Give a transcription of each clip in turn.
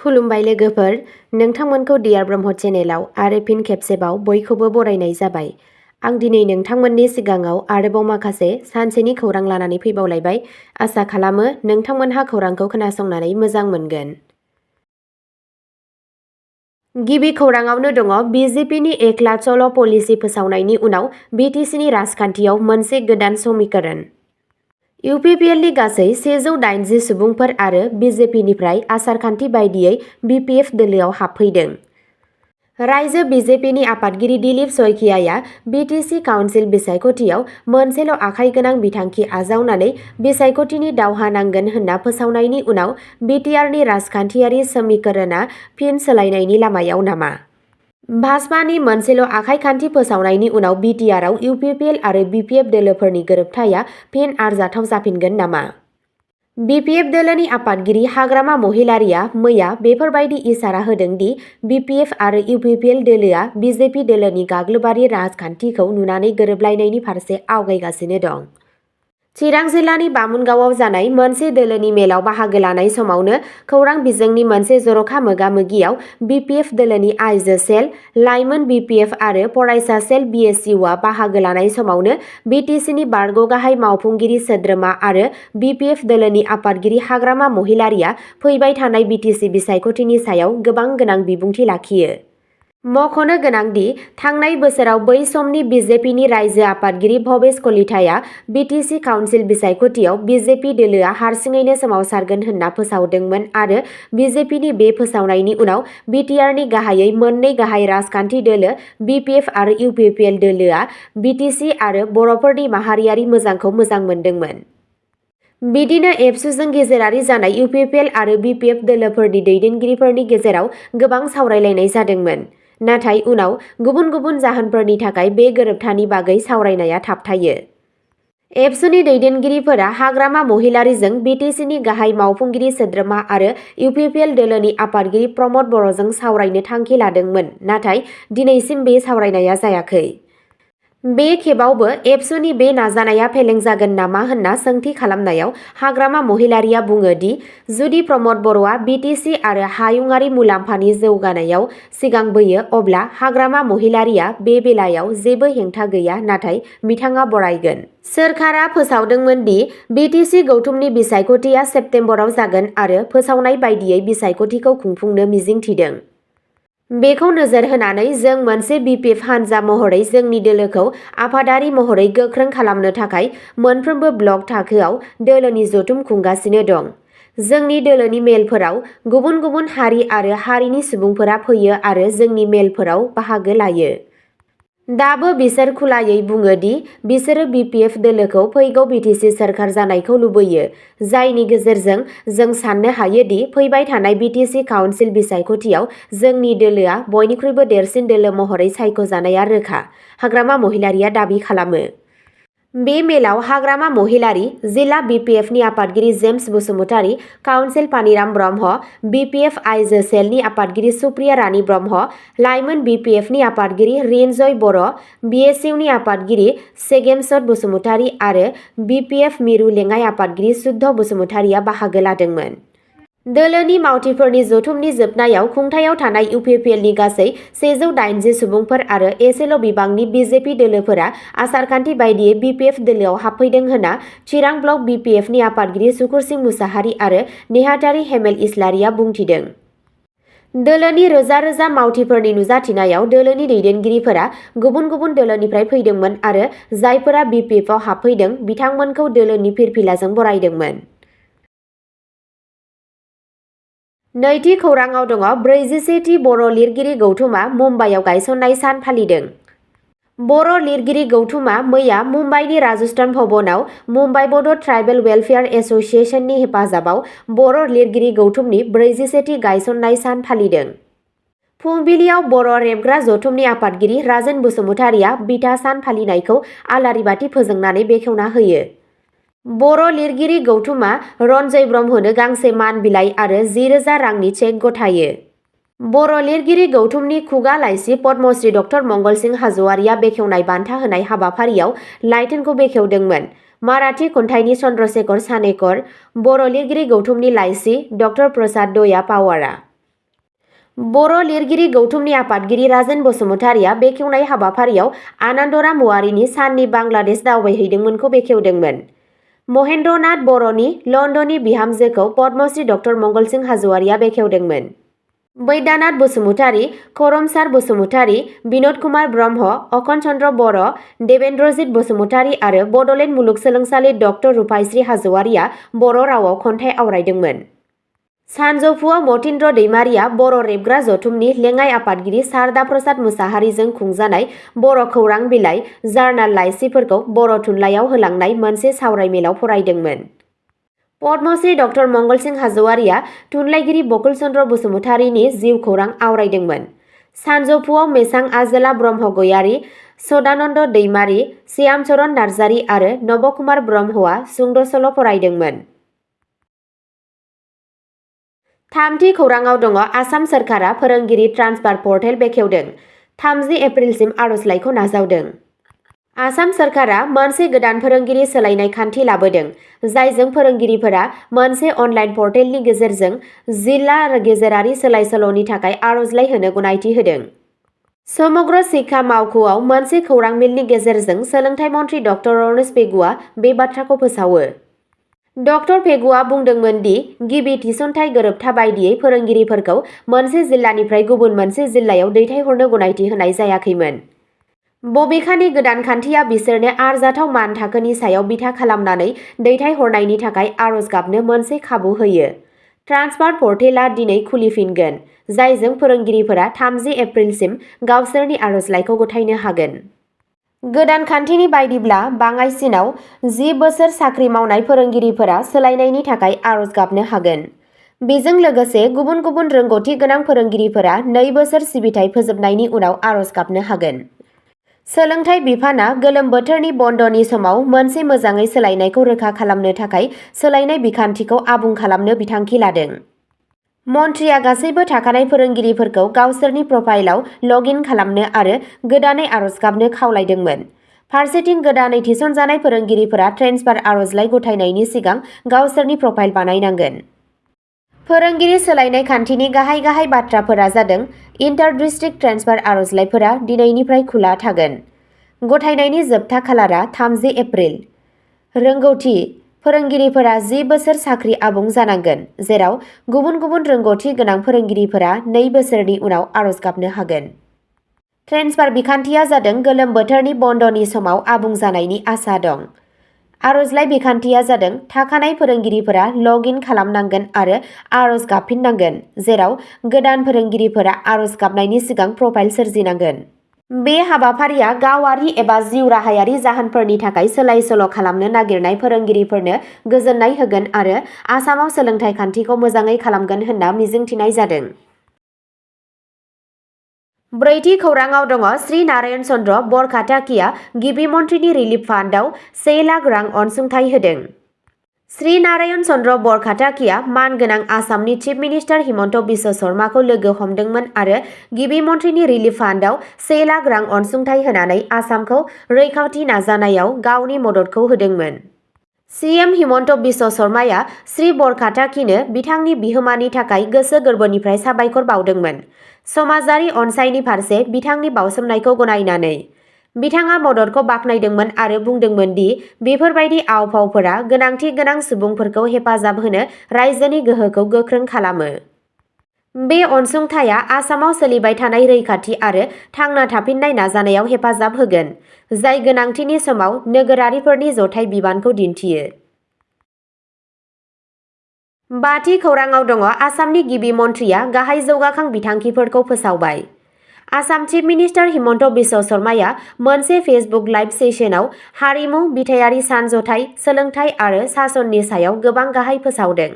खुलुमबाय लोगोफोर, नोंथांमोनखौ डियार ब्रह्म चेनेलाव आरो फिन खेबसेबाव बयखौबो बरायनाय जाबाय। आं दिनै नोंथांमोननि सिगाङाव आरोबाव माखासे सानसेनि खौरां लानानै फैबावलायबाय। आसा खालामो नोंथांमोनहा खौरांखौ खोनासंनानै मोजां मोनगोन। गिबि खौराङावनो दङ बिजेपिनि एकला चल' पलिसि फोसावनायनि उनाव बिटिसिनि राजखान्थियाव मोनसे गोदान समीकरण। UPPLनि गासै 180 सुबुंफोर आरो बिजेपिनिफ्राय आसारखान्थि बायदियै BPF दोलोआव हाबफैदों। रायजो बिजेपिनि आफादगिरि दिलीप शइकियाआ BTC काउन्सिल बिसायख'थियाव मोनसेल' आखाइ गोनां बिथांखि आजावनानै बिसायख'थिनि दावहा नांगोन होनना फोसावनायनि उनाव बिटिआरनि राजखान्थियारि समीकरणआ फिन सोलायनायनि लामायाव नामा? भाजपानि मोनसेल' आखाइ खान्थि फोसावनायनि उनाव बिटिआरआव UPPL आरो BPF दोलोफोरनि गोरोबथाया फिन आरजाथाव जाफिनगोन नामा? BPF दोलोनि आफादगिरि हाग्रामा महिलारीआ मैया बेफोरबायदि इसारा होदों दि BPF आरो UPPL दोलोआ बिजेपि दोलोनि गाग्लोबारि राजखान्थिखौ नुनानै गोरोबलायनायनि फारसे आवगायगासिनो दं। चिरां जिल्लानि बामुनगावआव जानाय मोनसे दोलोनि मेलाव बाहागो लानाय समावनो खौरां बिजोंनि मोनसे जर'खा मोगा-मोगियाव BPF दोलोनि आइजो सेल, लाइमोन BPF आरो फरायसा सेल BSUआ बाहागो लानाय समावनो बिटिसिनि बारग' गाहाय मावफुंगिरि सोद्रोमा आरो BPF दोलोनि आफादगिरि हाग्रामा महिलारीआ फैबाय थानाय बिटिसि बिसायख'थिनि सायाव गोबां गोनां बिबुंथि लाखियो। मख'नो गोनांदि थांनाय बोसोराव बै समनि बिजेपिनि रायजो आफादगिरि भबेश कलिताया बिटिसि काउन्सिल बिसायख'थियाव बिजेपि दोलोआ हारसिङैनो सोमावसारगोन होनना फोसावदोंमोन आरो बिजेपिनि बे फोसावनायनि उनाव बिटिआरनि गाहायै मोननै गाहाय राजखान्थि दोलो BPF आरो UPPL दोलोआ बिटिसि आरो बर'फोरनि माहारियारि मोजांखौ मोजां मोनदोंमोन। बिदिनो एबसुजों गेजेरारि जानाय UPPL आरो BPF दोलोफोरनि दैदेनगिरिफोरनि गेजेराव गोबां सावरायलायनाय जादोंमोन। नाथाय उनाव गुबुन गुबुन जाहोनफोरनि थाखाय बे गोरोबथानि बागै सावरायनाया थाबथायो। एबसुनि दैदेनगिरिफोरा हाग्रामा महिलारीजों बिटिसिनि गाहाय मावफुंगिरि सोद्रोमा आरो UPPL दोलोनि आफादगिरि प्रमद बर'जों सावरायनो थांखि लादोंमोन, नाथाय दिनैसिम बे सावरायनाया जायाखै। बे खेबावबो एबसुनि बे नाजानाया फेलें जागोन नामा होनना सोंथि खालामनायाव हाग्रामा महिलारीआ बुङो दि जुदि प्रमद बर'आ बिटिसि आरो हायुंआरि मुलाम्फानि जौगानायाव सिगांबोयो अब्ला हाग्रामा महिलारीआ बे बेलायाव जेबो हेंथा गैया, नाथाय बिथाङा बरायगोन। सोरखारा फोसावदोंमोन दि बिटिसि गौथुमनि बिसायख'थिया सेप्तेम्बराव जागोन आरो फोसावनाय बायदियै बिसायख'थिखौ खुंफुंनो मिजिंथिदों। बेखौ नोजोर होनानै जों मोनसे BPF हानजा महरै जोंनि दोलोखौ आफादारि महरै गोख्रों खालामनो थाखाय मोनफ्रोमबो ब्लक थाखोआव दोलोनि जथुम खुंगासिनो दं। जोंनि दोलोनि मेलफोराव गुबुन गुबुन हारि आरो हारिनि सुबुंफोरा फैयो आरो जोंनि मेलफोराव बाहागो लायो। दाबो बिसोर खुलायै बुङो दि बिसोरो BPF दोलोखौ फैगौ बिटिसि सोरखार जानायखौ लुबैयो, जायनि गेजेरजों जों साननो हायो दि फैबाय थानाय बिटिसि काउन्सिल बिसायख'थियाव जोंनि दोलोआ बयनिख्रुइबो देरसिन दोलो महरै सायख'जानाया रोखा, हाग्रामा महिलारीआ दाबि खालामो। बे मेलाव हाग्रामा महिलारी, जिल्ला BPFनि आफादगिरि James Basumatary, council Paniram Brahma, BPF आइजो सेलनि आफादगिरि सुप्रिया रानी ब्रह्म, लाइमोन BPFनि आफादगिरि रिनजय बर', BSUनि आफादगिरि सेगेमसद बसुमतारी आरो BPF मिरु लेङाइ आफादगिरि सुद्ध बसुमतारीआ बाहागो लादोंमोन। दोलोनि मावथिफोरनि जथुमनि जोबनायाव खुंथायाव थानाय UPPLनि गासै 180 सुबुंफोर आरो एसेल' बिबांनि बिजेपि दोलोफोरा आसारखान्थि बायदियै BPF दोलोआव हाबफैदों होनना चिरां ब्लक BPFनि आफादगिरि सुकुरसिं मुसाहारि आरो नेहाथारि हेमेल इस्लारिआ बुंथिदों। दोलोनि रोजा रोजा मावथिफोरनि नुजाथिनायाव दोलोनि दैदेनगिरिफोरा गुबुन गुबुन दोलोनिफ्राय फैदोंमोन आरो जायफोरा BPFआव हाबफैदों बिथांमोनखौ दोलोनि फिरफिलाजों बरायदोंमोन। नैथि खौराङाव दङ 41थि बर' लिरगिरि गौथुमा मुम्बाइआव गायसननाय सान फालिदों। बर' लिरगिरि गौथुमा मैया मुम्बाइनि राजस्थान भवनाव मुम्बाइ बड' ट्राइबेल वेलफेयार एस'सिएशननि हेफाजाबाव बर' लिरगिरि गौथुमनि 41थि गायसननाय सान फालिदों। फुंबिलियाव बर' रेबग्रा जथुमनि आफादगिरि राजेन बसुमतारीआ बिथा सान फालिनायखौ आलारि बाथि फोजोंनानै बेखेवना होयो। बर' लिरगिरि गौथुमा रन्जय ब्रह्मनो गांसे मान बिलाइ आरो 10,000 रांनि चेक गथायो। बर' लिरगिरि गौथुमनि खुगा लाइसि पद्मश्री डक्टर मंगलसिं हाज'वारिया बेखेवनाय बान्था होनाय हाबाफारियाव लाइथुनखौ बेखेवदोंमोन। माराठी खन्थाइनि चन्द्रशेखर सानेकर, बर' लिरगिरि गौथुमनि लाइसि डक्टर प्रसाद दया पावारा। बर' लिरगिरि गौथुमनि आफादगिरि राजेन बसुमतारिया बेखेवनाय हाबाफारियाव आनन्दराम औवारिनि साननि बांलादेश दावबायहैदोंमोनखौ बेखेवदोंमोन। महेन्द्रनाथ बर'नि लन्दननि बिहामजोखौ पद्मश्री डक्टर मंगलसिं हाज'वारिया बेखेवदोंमोन। बैद्यनाथ बसुमतारी, खोरोमसार बसुमतारी, बिनोद कुमार ब्रह्म, अखन चन्द्र बर', देवेन्द्रजीत बसुमतारी आरो बड'लेण्ड मुलुगसोलोंसालि डक्टर रुपाइस्रि हाज'वारिया बर' रावाव खन्थाइ आवरायदोंमोन। सानजौफुआव मतीन्द्र दैमारिया बर' रेबग्रा जथुमनि लेङाइ आफादगिरि शारदा प्रसाद मुसाहारिजों खुंजानाय बर' खौरां बिलाइ, जार्नाल लाइसिफोरखौ बर' थुनलाइयाव होलांनाय मोनसे सावरायमेलाव फरायदोंमोन। पद्मश्री डक्टर मंगलसिं हाज'वारिया थुनलाइगिरि बकुल चन्द्र बसुमतारीनि जिउ खौरां आवरायदोंमोन। सानजौफुआव मेसां आजोला ब्रह्म गयारी, सदानन्द दैमारी, श्यामचरण नार्जारी आरो नबकुमार ब्रह्मआ सुंद' सल' फरायदोंमोन। थामथि खौराङाव दङ आसाम सोरखारा फोरोंगिरि ट्रान्सफार पर्टेल बेखेवदों। 30 एप्रिलसिम आर'जलाइखौ नाजावदों। आसाम सोरखारा मोनसे गोदान फोरोंगिरि सोलायनाय खान्थि लाबोदों, जायजों फोरोंगिरिफोरा मोनसे अनलाइन पर्टेलनि गेजेरजों जिल्ला गेजेरारि सोलाय-सोल'नि थाखाय आर'जलाइ होनो गनायथि होदों। समग्र शिक्षा मावख'आव मोनसे खौरां मेलनि गेजेरजों सोलोंथाइ मन्थ्रि डक्टर रमेश पेगुआ बे बाथ्राखौ फोसावो। डक्टर पेगुआ बुंदोंमोन दि गिबि थिसनथाइ गोरोबथा बायदियै फोरोंगिरिफोरखौ मोनसे जिल्लानिफ्राय गुबुन मोनसे जिल्लायाव दैथायहरनो गनायथि होनाय जायाखैमोन। बबेखानि गोदान खान्थिया बिसोरनो आरजाथाव मान थाखोनि सायाव बिथा खालामनानै दैथायहरनायनि थाखाय आर'ज गाबनो मोनसे खाबु होयो। ट्रान्सफार पर्टेलआ दिनै खुलिफिनगोन, जायजों फोरोंगिरिफोरा 30 एप्रिलसिम गावसोरनि आर'जलाइखौ गथायनो हागोन। गोदान खान्थिनि बायदिब्ला बाङाइसिनाव 10 बोसोर साख्रि मावनाय फोरोंगिरिफोरा सोलायनायनि थाखाय आर'ज गाबनो हागोन। बेजों लोगोसे गुबुन गुबुन रोंग'थि गोनां फोरोंगिरिफोरा 2 बोसोर सिबिथाय फोजोबनायनि उनाव आर'ज गाबनो हागोन। सोलोंथाइ बिफानआ गोलोम बोथोरनि बन्द'नि समाव मोनसे मोजाङै सोलायनायखौ रोखा खालामनो थाखाय सोलायनाय बिखान्थिखौ आबुं खालामनो बिथांखि लादों। मन्थ्रिया गासैबो थाखानाय फोरोंगिरिफोरखौ गावसोरनि प्रफाइलाव लग इन खालामनो आरो गोदानै आर'ज गाबनो खावलायदोंमोन। फारसेथिं गोदानै थिसनजानाय फोरोंगिरिफोरा ट्रेन्सफार आर'जलाइ गथायनायनि सिगां गावसोरनि प्रफाइल बानायनांगोन। फोरोंगिरि सोलायनाय खान्थिनि गाहाय गाहाय बाथ्राफोरा जादों इन्टार डिस्ट्रिक्ट ट्रेन्सफार आर'जलाइफोरा दिनैनिफ्राय खुला थागोन। गथायनायनि जोबथा खालारा 30 एप्रिल। रोंगौथि: फोरोंगिरिफोरा 10 बोसोर साख्रि आबुं जानांगोन, जेराव गुबुन गुबुन रोंग'थि गोनां फोरोंगिरिफोरा 2 बोसोरनि उनाव आर'ज गाबनो हागोन। ट्रेन्सफार बिखान्थिया जादों गोलोम बोथोरनि बन्द'नि समाव आबुं जानायनि आसा दं। आर'जलाइ बिखान्थिया जादों थाखानाय फोरोंगिरिफोरा लग इन खालामनांगोन आरो आर'ज गाबफिननांगोन, जेराव गोदान फोरोंगिरिफोरा आर'ज गाबनायनि सिगां प्रफाइल सोरजिनांगोन। बे हाबाफारिया गावारि एबा जिउ राहायारि जाहोनफोरनि थाखाय सोलाय-सोल' खालामनो नागिरनाय फोरोंगिरिफोरनो गोजोननाय होगोन आरो आसामाव सोलोंथाइ खान्थिखौ मोजाङै खालामगोन होनना मिजिंथिनाय जादों। ब्रैथि खौराङाव दङ श्री नारायण चन्द्र बरखाताकिया गिबि मन्थ्रिनि रिलिफ फान्डआव 1 लाख रां अनसुंथाइ होदों। श्री नारायण चन्द्र बरखाताकिया मानगोनां आसामनि चिफ मिनिस्टार हिमन्त बिश्व शर्माखौ लोगो हमदोंमोन आरो गिबि मन्थ्रिनि रिलिफ फान्डआव 1 लाख रां अनसुंथाइ होनानै आसामखौ रैखाथि नाजानायाव गावनि मददखौ होदोंमोन। सीएम हिमन्त बिश्व शर्माया श्री बरखाताकिनो बिथांनि बिहोमानि थाखाय गोसो गोरबोनिफ्राय साबायखर बावदोंमोन। समाजारि अनसायनि फारसे बिथांनि बावसोमनायखौ गनायनानै बिथाङा मददखौ बाख्नायदोंमोन आरो बुंदोंमोन दि बेफोरबायदि आव-फावफोरा गोनांथि गोनां सुबुंफोरखौ हेफाजाब होनो रायजोनि गोहोखौ गोख्रों खालामो। बे अनसुंथाइआ आसामाव सोलिबाय थानाय रैखाथि आरो थांना थाफिननाय नाजानायाव हेफाजाब होगोन, जाय गोनांथिनि समाव नोगोरारिफोरनि जथाय बिबानखौ दिन्थियो। बाथि खौराङाव दङ आसामनि गिबि मन्थ्रिया गाहाय जौगाखां बिथांखिफोरखौ फोसावबाय। आसाम चिफ मिनिस्टार हिमन्त बिश्व शर्माया मोनसे फेसबुक लाइभ सेसनाव हारिमु, बिथायारि सानज'थाइ, सोलोंथाइ आरो सासननि सायाव गोबां गाहाय फोसावदों।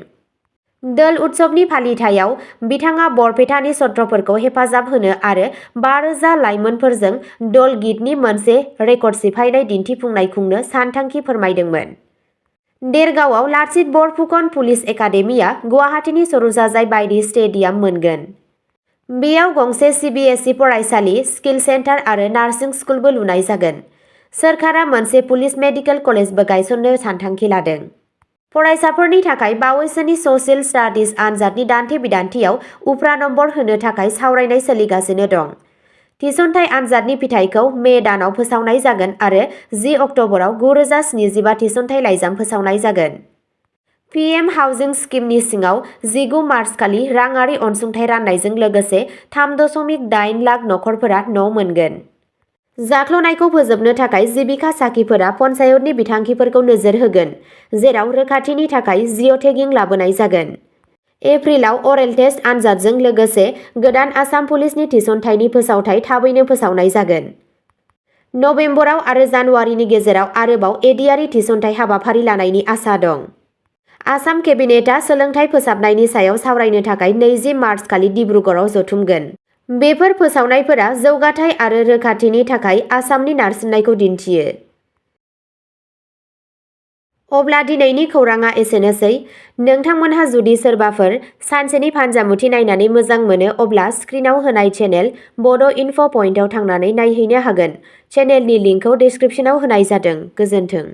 दोल उत्सबनि फालिथायाव बिथाङा बरपेटानि सत्रफोरखौ हेफाजाब होनो आरो 5,000 लाइमोनफोरजों दल गितनि मोनसे रेकर्ड सिफायनाय दिन्थिफुंनाय खुंनो सानथांखि फोरमायदोंमोन। देरगावआव लाचित बरफुकन पुलिस एकाडेमिया गुवाहाटीनि सरुजाजाय बायदि स्टेडियाम मोनगोन। बेयाव गंसे सिबिएसइ फरायसालि, स्किल सेन्टार आरो नार्सिं स्कुलबो लुनाय जागोन। सोरखारा मोनसे पुलिस मेडिकेल कलेजबो गायसननो सानथांखि लादों। फरायसाफोरनि थाखाय बावैसोनि ससियेल स्टाडिज आनजादनि दान्थे बिदान्थियाव उफ्रा नम्बर होनो थाखाय सावरायनाय सोलिगासिनो दं। थिसनथाइ आनजादनि फिथाइखौ मे दानाव फोसावनाय जागोन आरो 10 अक्ट'बराव 9,075 थिसनथाइ लाइजाम फोसावनाय जागोन। PM हाउजिं स्किमनि सिङाव 19 मार्चखालि राङारि अनसुंथाइ राननायजों लोगोसे 3.8 लाख नखरफोरा न' मोनगोन। जाख्ल'नायखौ फोजोबनो थाखाय जिबिका साखिफोरा पन्चायतनि बिथांखिफोरखौ नोजोर होगोन, जेराव रोखाथिनि थाखाय जिअ'टेगिं लाबोनाय जागोन। एप्रिलाव अरेल टेस्ट आनजादजों लोगोसे गोदान आसाम पुलिसनि थिसनथाइनि फोसावथाइ थाबैनो फोसावनाय जागोन। नबेम्बराव आरो जानुवारिनि गेजेराव आरोबाव एडिआरि थिसनथाइ हाबाफारि लानायनि आसा दं। आसाम केबिनेटआ सोलोंथाइ फोसाबनायनि सायाव सावरायनो थाखाय 20 मार्चखालि डिब्रुगड़आव जथुमगोन। बेफोर फोसावनायफोरा जौगाथाय आरो रोखाथिनि थाखाय आसामनि नारसिननायखौ दिन्थियो। अब्ला दिनैनि खौरांआ एसेनोसै। नोंथांमोनहा जुदि सोरबाफोर सानसेनि फानजामुथि नायनानै मोजां मोनो अब्ला स्क्रिनाव होनाय चेनेल बड' इनफ' पइन्टआव थांनानै नायहैनो हागोन। चेनेलनि लिंकखौ डिस्क्रिप्शनाव होनाय जादों। गोजोन्थों।